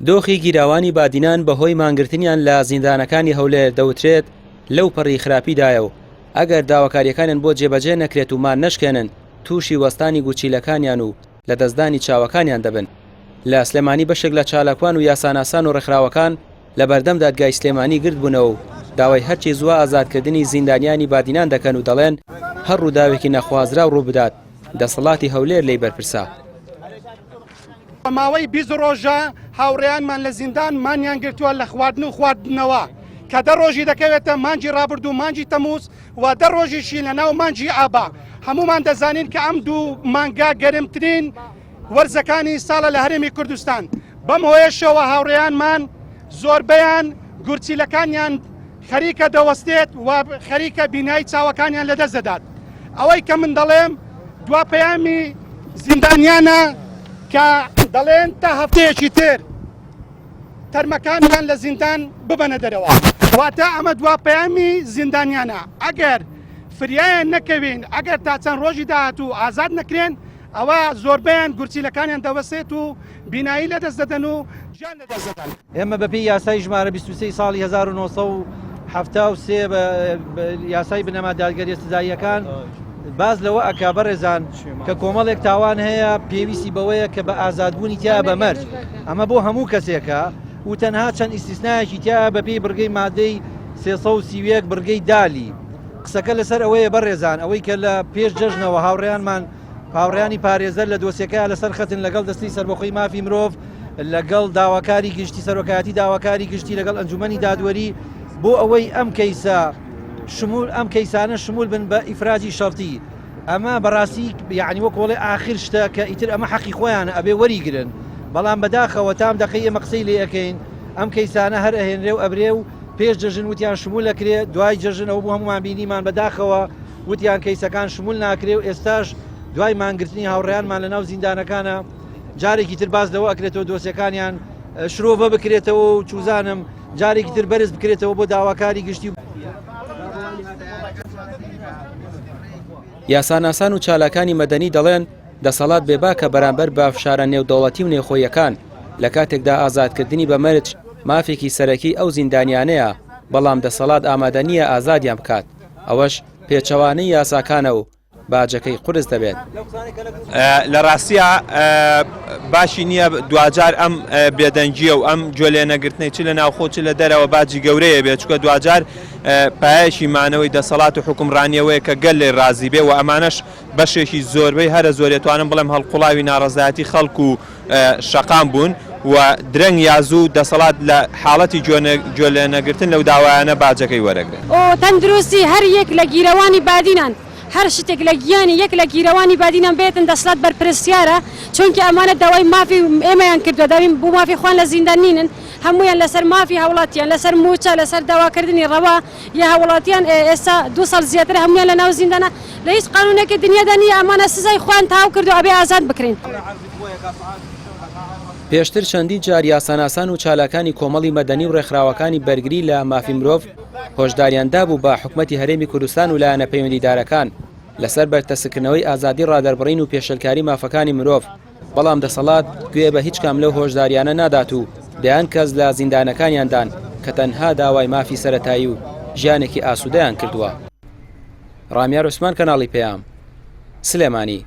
دۆخی گیراوانی بادینان بەهۆی مانگرتنیان لە زیندانەکانی هەولێر دەوترێت لەو پەڕی خراپیدایە و ئەگەر داواکاریەکانیان بۆ جێبەجێ نەکرێت و مان نەشکێنن تووشی وەستانی گورچیلەکانیان و لەدەستدانی چاوەکانیان دەبن. لە سلێمانی بەشێک لە چالاکوان و یاساناسان و ڕێکخراوەکان لە بەردەم دادگای سلێمانی گردبوونەوە و داوای هەرچی زووە ئازادکردنی زیندانیانی بادینان دەکەن و دەڵێن هەر ڕووداوێکی نەخوازراو ڕووبدات دەسەڵاتی هەولێر لێی بەرپرسە. ماوەی 20 ڕۆژە هاوڕێیانمان لە زیندان مانیان گرتووە لە خواردن و خواردنەوە کە دە ڕۆژی دەکەوێتە مانگی ڕابردوو مانگی تەمووز و دە ڕۆژیشی لە ناو مانگی ئابا هەمومان دەزانین کە ئەم دوو مانگە گەرمترین وەرزەکانی ساڵە لە هەرێمی کوردستان بەم هۆیەشەوە هاوڕێیانمان زۆربەیان گورچیلەکانیان خەریکە دەوەستێت و خەریکە بینایی چاوەکانیان لەدەست دەدات. ئەوەی کە من دەڵێم دوا پەیامی زیندانیانە کە دەڵێن تا هەفتەیەکی تر تەرمەکانیان لە زیندان ببەنە دەرەوە. واتە ئەمە دوا پەیامی زیندانیانە. ئەگەر فریایان نەکەوین، ئەگەر تا چەند ڕۆژی داهاتوو ئازاد نەکرێن، ئەوا زۆربەیان گورچیلەکانیان دەوەستێت و بینایی لەدەست دەدەن و گیان لەدەست دەدەن. ئێمە بەپێی یاسای ژمارە 23 ساڵی 1973 بە یاسای بنەما دادگەریە سزاییەکان باس لەوە ئەکا بەڕێزان کە کۆمەڵێک تاوان هەیە پێویستی بەوەیە کە بە ئازادبوونی تیا بە مەرج ئەمە بۆ هەموو کەسێکە و تەنها چەند ئیستیسنایەکی تیا بەپێی بڕگەی مادەی 331 بڕگەی دالی قسەکە لەسەر ئەوەیە بەڕێزان ئەوەی کە لە پێش جەژنەوە هاوڕێیانمان هاوڕێیانی پارێزەر لە دۆسیەکەیا لەسەر خەتن لەگەڵ دەستەی سەربەخۆی مافی مرۆڤ لەگەڵ داواکاری گشتی سەرۆکایەتی داواکاری گشتی لەگەڵ ئەنجومەنی دادوەری بۆ ئەوەی ئەم کەیسە شمول ئەم کەیسانە شمول بن بە ئیفراجی شەرتی ئەمە بەڕاستی یعنی وەک وڵێ ئاخر شتە کە ئیتر ئەمە حەقی خۆیانە ئەبێ وەریگرن بەڵام بەداخەوە تام دەقەی ئێمە قسەی لێ ئەەکەین ئەم کەیسانە هەر ئەهێنرێ و ئەبرێ و پێش جەژن وتیان شمول ئەکرێ دوای جەژن ئەوە بوو هەمومان بینیمان بەداخەوە وتیان کەیسەکان شمول ناکرێ و ئێستاش دوای مانگرتنی هاوڕێیانمان لەناو زیندانەکانە جارێکی تر باس لەوە ئەکرێتەوە دۆسیەکانیان شرۆڤە بکرێتەوە و چوزانم جارێکی تر بەرز بکرێتەوە بۆ داواکاری گشتی. یاساناسان و چالاکانی مەدەنی دەڵێن، دەسەڵات بێباکە بەرامبەر بە فشارە نێودەوڵەتی و نێوخۆییەکان، لە کاتێکدا ئازادکردنی بە مەرج مافێکی سەرەکی ئەو زیندانیانەیە، بەڵام دەسەڵات ئامادە نییە ئازادیان بکات، ئەوەش پێچەوانەی یاساکانە و باجەکەی قورس دەبێت. لە ڕاستیا باشی نییە دواجار ئەم بێدەنگییە و ئەم گوێ لێنەگرتنەی چ لە ناوخۆ چ لە دەرەوە باجی گەورەیە بێت، چونکە دواجار پایەکی مانەوەی دەسەڵات و حوکمڕانییەوەیە کە گەل لێی ڕازی بێ و ئەمانەش بەشێکی زۆربەی هەرە زۆری توانم بڵێم هەڵقوڵاوی ناڕەزایەتی خەڵک و شەقام بوون و درەنگ یا زوو دەسەڵات لە حاڵەتی گوێ لێنەگرتن لەو داوایانە باجەکەی وەرەگرێت. تەندروستی هەر یەک لە گیرەوانی بادینان هەر شتێک لە گیانی یەک لە گیرەوانی بادینان بێتن دەسڵات بەرپرسیارە چونکی ئەمانە داوای مافی ئێمەیان کردوە داوی بو مافی خوان لە زیندان نینن هەموویان لەسەر مافی هاوڵاتیان لەسەر موچە لەسەر داواکردنی ڕەوا ی هاوڵاتیان ئێستا دوو ساڵ زیاترە هەموویان لە ناو زیندانە لە هیچ قانونێکی دنیادا نییە ئەمانە سزای خۆیان تەواو کردوە ئەبێ ئازاد بکرێن. پێشتر چەندین جار یاساناسان و چالاکانی کۆمەڵی مەدەنی و ڕێکخراوەکانی بەرگری لە مافی مرۆڤ هۆشداریان دابوو بە حکومەتی هەرێمی کوردستان و لایەنە پەیوەندیدارەکان لەسەر بەرتەسککردنەوەی ئازادی ڕادەربڕین و پێشێلکاری مافەکانی مرۆڤ، بەڵام دەسەڵات گوێ بە هیچ کام لەو هۆشداریانە نادات و دەیان کەس لە زیندانەکانیاندان کە تەنها داوای مافی سەرەتایی و ژیانێکی ئاسوودەیان کردووە. ڕامیار عوسمان کەناڵی پەیام، سلێمانی.